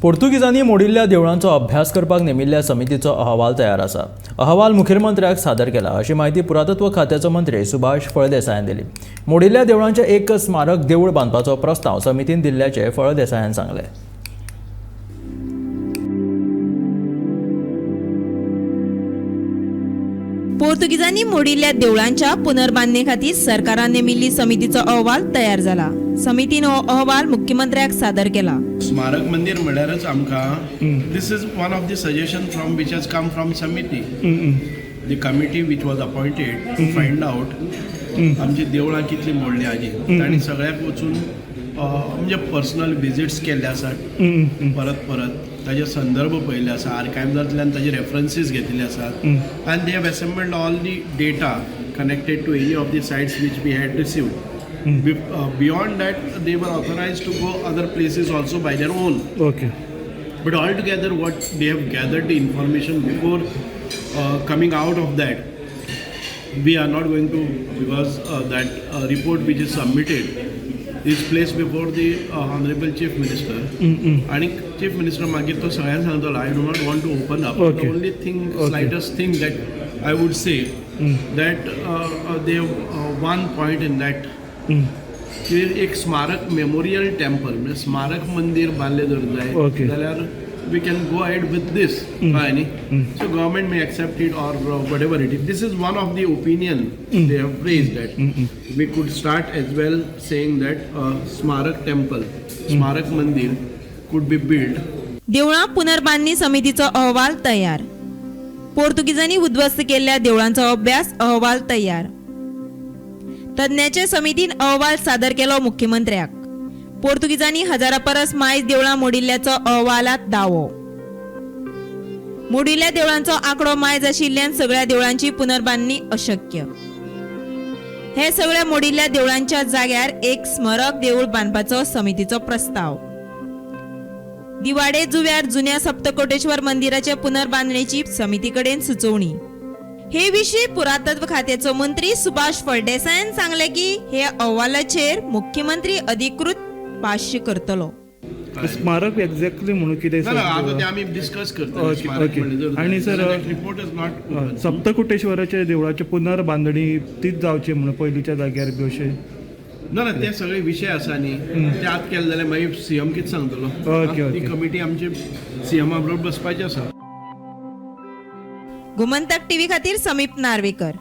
पोर्तुगीजांनी मोडिल्ल्या देवळांचो अभ्यास करपाक नेमिल्ल्या समितीचो अहवाल तयार आसा. अहवाल मुखेलमंत्र्याक सादर केला अशी माहिती पुरातत्व खात्याचो मंत्री सुभाष फळदेसायान दिली. मोडिल्ल्या देवळांचें एक स्मारक देवूळ बांदपाचो प्रस्ताव समितीन दिल्ल्याचें फळदेसायान सांगलें. पोर्तुगीजांनी मोडिल्ल्या देवळांच्या पुनर्बांदणे खातीर सरकारान नेमिल्ली समितीचो अहवाल तयार जाला. समितीन हो अहवाल मुख्यमंत्र्याक सादर केला. स्मारक मंदिर म्हळ्यारच आमकां this is one of the suggestion from which has come from समिती, the committee which was appointed to find out आमची देवळां कितली मोडली हाजी. तांणी सगळ्याक वचून म्हणजे पर्सनल विजिट्स केल्ले आसात, परत परत ताजे संदर्भ पळयल्ले आसा, आर्कायव्जांतल्यान ताजे रेफरन्सीस घेतिल्ले आसात आनी they have assembled all the data connected to any of the sites which we had received. Beyond that, they were authorized to go other places also by their own. But altogether, what they have gathered the information before coming out of that, we are not going to, because that report which is submitted is placed before the Honorable Chief Minister. आणि chief minister मागीर तो सगळ्यांक सांगतलो. I do not want to open up. The only thing, slightest thing that I would say, that they one point in that की एक स्मारक, memorial temple, म्हणजे स्मारक मंदिर बांदलें जर जाय जाल्यार we can go ahead with this, कळ्ळें न्ही? So government may accept it or whatever it is. This is one of the opinion they have raised, that we could start as well saying that स्मारक temple, स्मारक मंदिर could be built. देवळां पुनर्बांदणी समितीचो अहवाल तयार. पोर्तुगीजांनी उद्ध्वस्त केल्ल्या देवळांचो अभ्यास अहवाल तयार. तज्ञाचे समितीन अहवाल सादर केलो मुख्यमंत्र्याक. पोर्तुगीजांनी हजारा परस मायज देवळां मोडिल्ल्याचो अहवालात दावो. मोडिल्ल्या देवळांचो आंकडो मायज आशिल्ल्यान सगळ्या देवळांची पुनर्बांदणी अशक्य. हे सगळ्या मोडिल्ल्या देवळांच्या जाग्यार एक स्मारक देऊळ बांदपाचो समितीचो प्रस्ताव. दिवाडे जुव्यार जुन्या सप्तकोटेश्वर मंदिराचे पुनर्बांदणेची समिती कडेन सुचोवणी. हे विशीं पुरातत्व खात्याचो मंत्री सुभाष फळदेसायान सांगले की हे अहवालाचेर मुख्यमंत्री अधिकृत भाष्य करतलो. स्मारक एक्झॅक्टली म्हणून कितें? ना ना, आता ते आमी डिस्कस करतले. स्मारक म्हणलें जर आणि sir, report is not सप्तकोटेश्वराच्या देवळाची पुनर्बांदणी तीच जावची म्हणून पयलींच्या जाग्यार बी अशें? ना ना, ते सगळे विशय आसा न्ही, ते आत केले जाल्यार मागीर सीएम कितें सांगतलो. ओके. ती कमिटी आमची सीएमा बरोबर बसपाची आसा. गोमंतक टीव्ही खातीर समीप नार्वेकर.